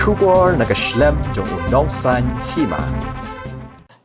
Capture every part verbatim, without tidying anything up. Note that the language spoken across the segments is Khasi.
Khubor na ka shlem jong u nongsan hima.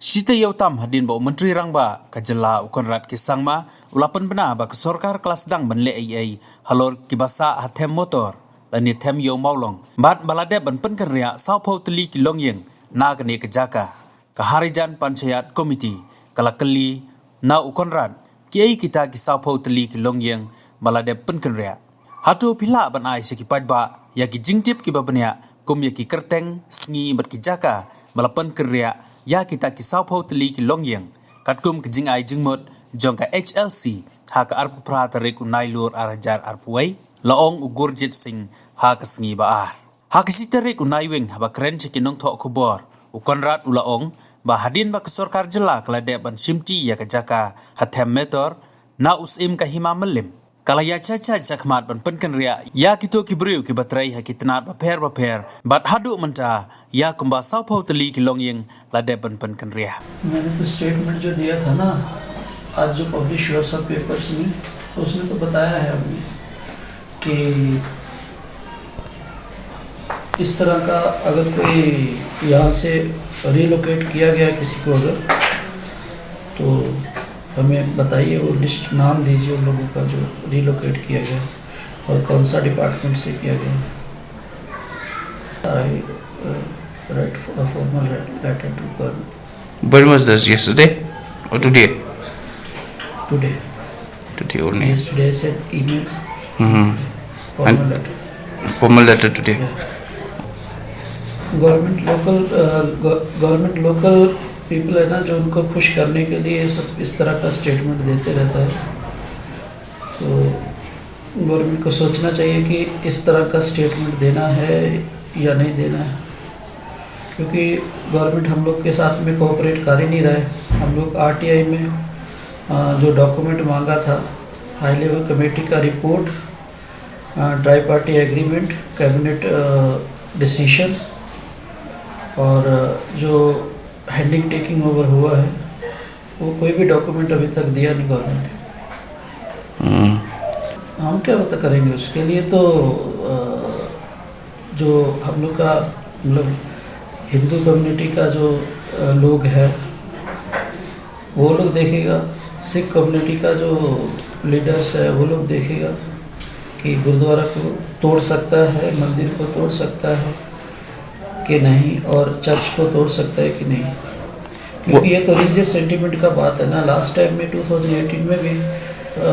Shi taïew tam hadien ba u Myntri Rangbah ka jylla u Conrad K Sangma u la pynbna ba ka sorkar ka la sdang ban leh ei ei halor kiba sah ha them motor lane them ïew mawlong bad ba la dep ban pynkynriah sawphew tylli ki longïing na kane ka jaka. Ka Harijan Panchayat Committee ka la kylli na u Conrad kiei kita ki sawphew tylli ki longïing ba la dep pynkynriah. Hato phi lah ban ai sha ki paidbah ïa ki jingtip kiba bniah kum ïa ki kyrteng, sngi bad ki jaka ba la pynkynriah ïa kita ki sawphew tylli ki longïing, katkum ka jingai jingmut jong ka H L C ha ka arphew phra tarik u Nailur ar hajar arphew wei, la ong u Gurjit Singh ha ka sngi ba ar. Ha ka shi tarik u Naiwieng haba kren sha ki nongthoh khubor, u Conrad u la ong ba hadien ba ka sorkar jylla ka la dep ban shimti ïa ka jaka ha them motor na u Syiem ka Hima Mylliem, ka la ïa chait chait shakhmat ban pynkynriah ïa kito ki briew kiba trei ha ki tnat bapher bapher bad haduh mynta ïa kumba sawphew tylli ki longïing la dep ban pynkynriah. मैंने तो स्टेटमेंट जो दिया था ना, आज जो पब्लिश हुआ सब पेपर्स में, तो उसमें तो बताया है हमने कि इस तरह का अगर कोई यहाँ से रिलोकेट किया गया किसी को अगर, तो हमें बताइए, वो लिस्ट, नाम दीजिए उन लोगों का जो रिलोकेट किया गया और कौन सा डिपार्टमेंट से किया गया। I write a formal letter to government. When was this? Yesterday or today? Today. Today only. Yesterday I sent email. Mm-hmm. Formal letter. Formal letter today. गवर्नमेंट लोकल, गवर्नमेंट लोकल पीपल है ना, जो उनको खुश करने के लिए ये सब इस तरह का स्टेटमेंट देते रहता है। तो गवर्नमेंट को सोचना चाहिए कि इस तरह का स्टेटमेंट देना है या नहीं देना है, क्योंकि गवर्नमेंट हम लोग के साथ में कोऑपरेट कर ही नहीं रहा है। हम लोग आरटीआई में जो डॉक्यूमेंट मांगा था, हाई लेवल कमेटी का रिपोर्ट, ट्राई पार्टी एग्रीमेंट, कैबिनेट डिसीजन और जो हैंडिंग टेकिंग ओवर हुआ है, वो कोई भी डॉक्यूमेंट अभी तक दिया नहीं गवर्नमेंट ने। हम क्या पता करेंगे उसके लिए? तो जो हम लोग का, मतलब, हिंदू कम्युनिटी का जो लोग है, वो लोग देखेगा, सिख कम्युनिटी का जो लीडर्स है, वो लोग देखेगा कि गुरुद्वारा को तोड़ सकता है, मंदिर को तोड़ सकता है कि नहीं, और चर्च को तोड़ सकता है कि नहीं, क्योंकि ये तो रिलीजियस सेंटिमेंट का बात है ना। लास्ट टाइम में ट्वेंटी एटीन में भी आ,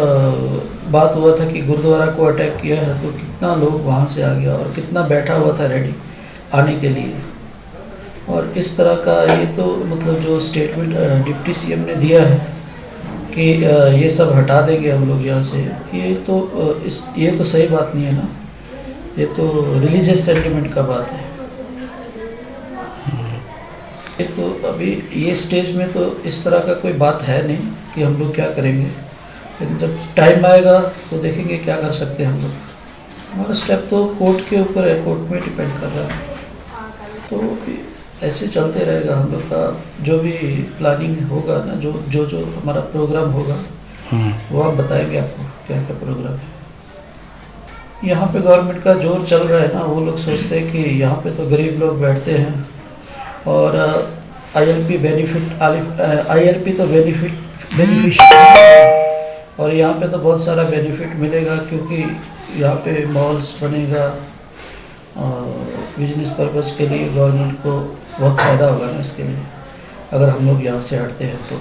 बात हुआ था कि गुरुद्वारा को अटैक किया है, तो कितना लोग वहाँ से आ गया और कितना बैठा हुआ था रेडी आने के लिए। और इस तरह का ये तो, मतलब, जो स्टेटमेंट डिप्टी सीएम ने दिया है कि ये सब हटा देंगे हम लोग यहाँ से, ये तो इस ये तो सही बात नहीं है ना। ये तो रिलीजियस सेंटिमेंट का बात है। ये तो अभी ये स्टेज में तो इस तरह का कोई बात है नहीं कि हम लोग क्या करेंगे, लेकिन जब टाइम आएगा तो देखेंगे क्या कर सकते हैं हम लोग। हमारा स्टेप तो कोर्ट के ऊपर है, कोर्ट में डिपेंड कर रहा है। तो ऐसे चलते रहेगा हम लोग का, जो भी प्लानिंग होगा ना, जो जो जो हमारा प्रोग्राम होगा, वो आप बताएंगे आपको क्या क्या प्रोग्राम है। यहाँ पे गवर्नमेंट का जोर चल रहा है ना, वो लोग सोचते हैं कि यहाँ पे तो गरीब लोग बैठते हैं और आईएलपी बेनिफिट, आईएलपी तो बेनिफिट, बेनिफिशियरी है, और यहाँ पे तो बहुत सारा बेनिफिट मिलेगा, क्योंकि यहाँ पे मॉल्स बनेगा, बिजनेस पर्पस के लिए गवर्नमेंट को बहुत फ़ायदा होगा ना इसके लिए, अगर हम लोग यहाँ से हटते हैं तो।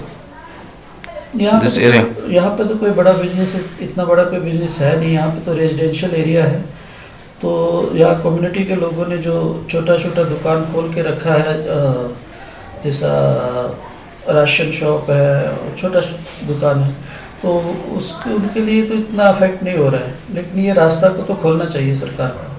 यहाँ पे तो, यहाँ पे तो कोई बड़ा बिजनेस, इतना बड़ा कोई बिजनेस है नहीं। यहाँ पे तो रेजिडेंशियल एरिया है, तो यहाँ कम्युनिटी के लोगों ने जो छोटा छोटा दुकान खोल के रखा है, जैसा राशन शॉप है, छोटा दुकान है, तो उसके उनके लिए तो इतना अफेक्ट नहीं हो रहा है, लेकिन ये रास्ता को तो खोलना चाहिए सरकार को।